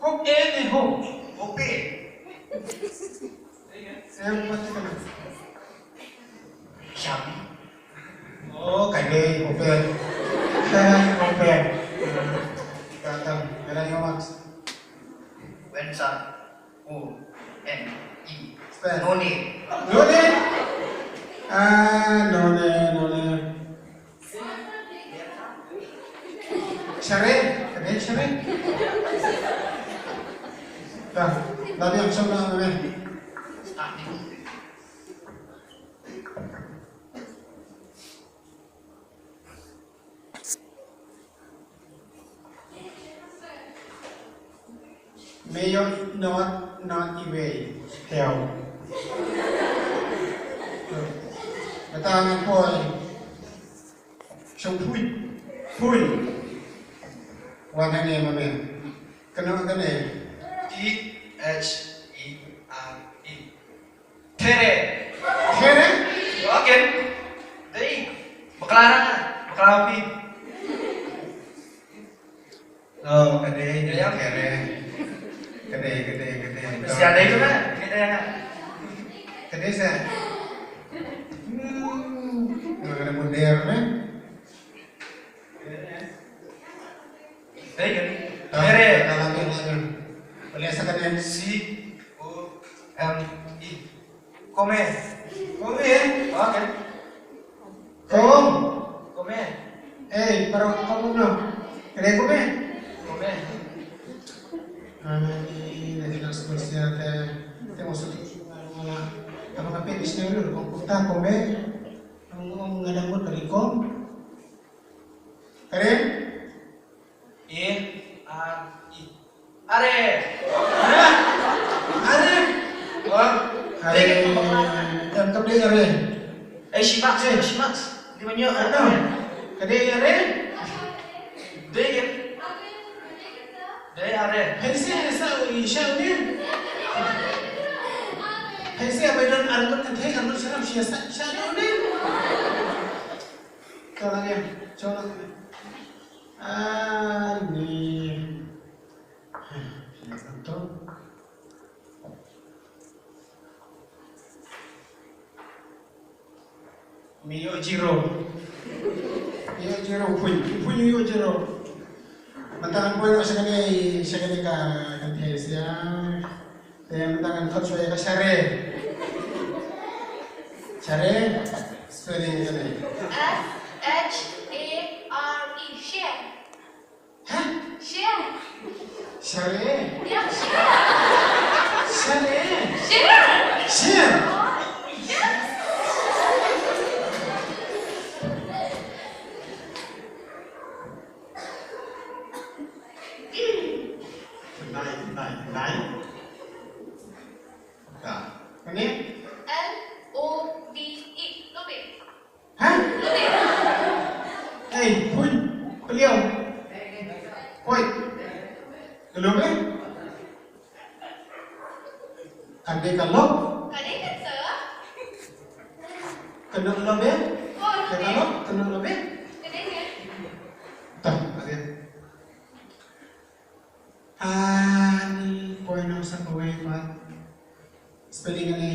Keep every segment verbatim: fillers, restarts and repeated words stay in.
Ho, e ne ho. Hope. Em, mati ka na. Shabi. Oh, ka dei hope. Ka dei hope. Ka tam, ka dei hope. Wensa. O N E. Spell. None. None. Ah, none, none. Share, ka dei share. Dah, dah, diam, share dah, none. Me ïoh not, not iwei. Teo. Mynta ngan poi. Shong phuit. Phuit. Wan hangne ma me. Kano kane? T H E R E. There. There? Ïoh ken. Dei. Bakla na. Bakla phi. Oh, ka dei, ka dei, ka dei. Ka dei, ka dei, ka dei. Mesti ada itu kan? Kita ya. Ka dei sa. Hmm. Nggak ada modern, eh? Dei kan? Ah, there. Dalam yang mana? Boleh sa ka dei. C O M E. Come. Come. Okay. Kom. Come. Eh, para kom no. Kene come. Come. Ani na kena seperti ada. Tengok satu ngala. Apa kape di sini dulu? Kom, kom ta, come. Ngom ngadang buat dari kom. Keren. A R E. Are. Are. Are. Oh. Are. Em, kam dei are. Eh, shimak, eh, shimak. Di mana? Ano? Ka dei are? Dei. Dei are. Hai se, sa, i sha ni. Hai se, bai don arngut kan thei, arngut sharam, sha, sha, sha ni. Cholang ya, cholang. Ani. Hah, sini satu. Me ïoh zero. Me ïoh zero, phuit, phuit me ïoh zero. Mynta ngan poi noh sha kane, sha kane ka, ka thei sia. Te mynta ngan khot shuwa ïa ka share. Share, spelling kane. S H A R E, share. Hah? Share. Share. Ya, share. Share. Share. Share. Share. Yes. Nine, nine, nine. Ka. Kane? L O V E. Lobe. Hah? Lobe. Ei, phuit. Peliau. Phuit. Ka lobe? Ka dei ka lob. Ka dei ka, sir. Ka lob lobe? Oh, lobe. Ka lob, ka lob lobe? Ka dei ka. Tah, ka dei. Ani poi noh sa kawei pat. Spelling ani.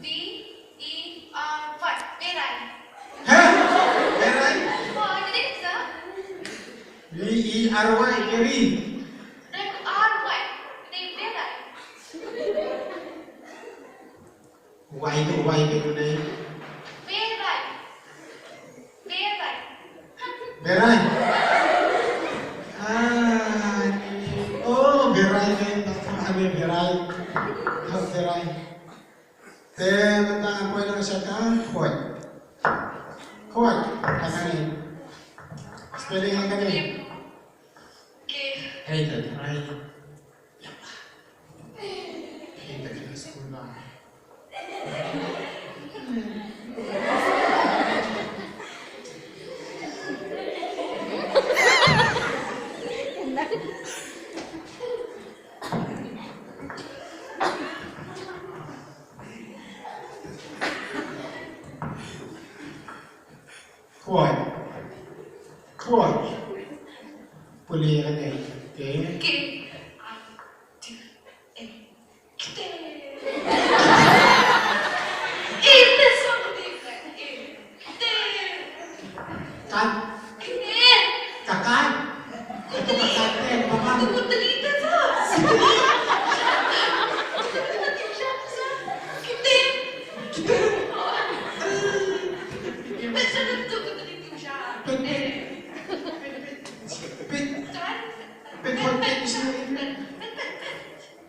V E R Y. Verai. Ha? Verai? Oh, ka dei ka, sir. V E R Y, very. Dei R Y. Dei verai. Wai tu, wai tu ne. Berai. Berai. Berai. Ah, oh, berai ne, tak tahu ada berai. Oh, berai. Te mynta poi noh sha ka, poi. Poi, kane. Spelling kane. Hey, te, hai. Khoi. Khoi. Pule ane. Ke. Ke.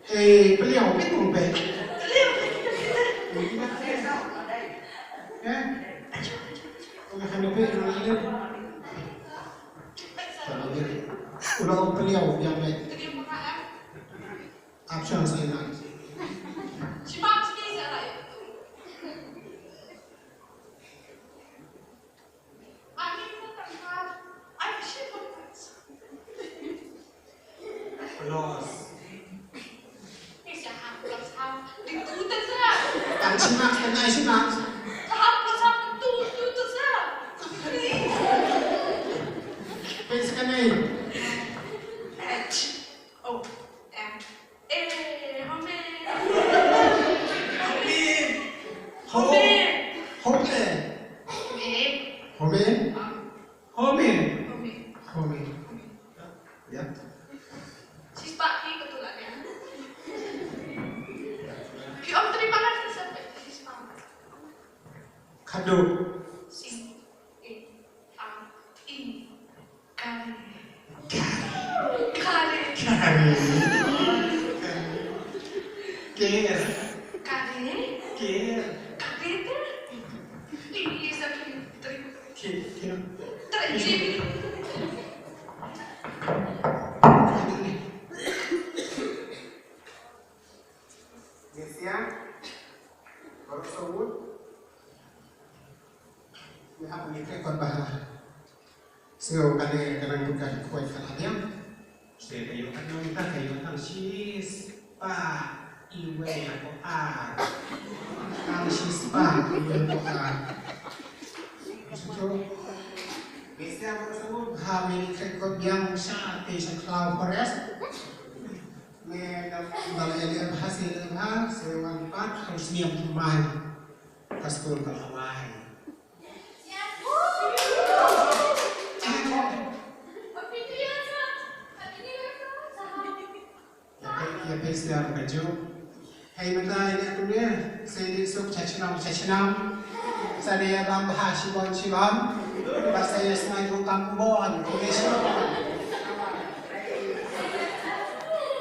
Eh, pynïaw, pynïaw, pynïaw. Eh? Ula khan pynïaw, ula khan pynïaw. Ula pynïaw, biang beit. Option sa ïa. Plus. Tang shi marks, tang ai shi marks. Peit sa kane. H O M A, Homer. Homer. Ho-, Homer. Homer. Homer. Homer. Homer. Homer. Homer. Ya. Shispah ki betul lah ya. Ki om terima kasih sampai shispah. Kado. Si. E. A. I. Kare. Kare. Kare. Kare. Kare. Kare. Kare. Kare. Ini satu. Tri. Ki, ki. Tri. Ki. Mesia, baroh sawut. Ngi hap ngi trei kot bha. Sngew kane ka nang bud ka khwai ka la biang. Te ka ïoh ka nang ta ka ïoh tang shispah iwei ko ar. Tang shispah iwei ko ar. Sutro. Bista baroh sawut ha me ngi trei kot biang sha te sha Khlaw Forest. Me da ba la ïaleh bha se leh bha se wan pat ha u snem thymmai. Ka skul ka la wai. Ïa phi, ïa phi sdang ka juk. Hei mynta ïa kumne, sa ïa suk cha chnam cha chnam. Sa dei ïa bam bha shibun shibun. Ba sa ïa sngai kum kam bun. Kumne shibun.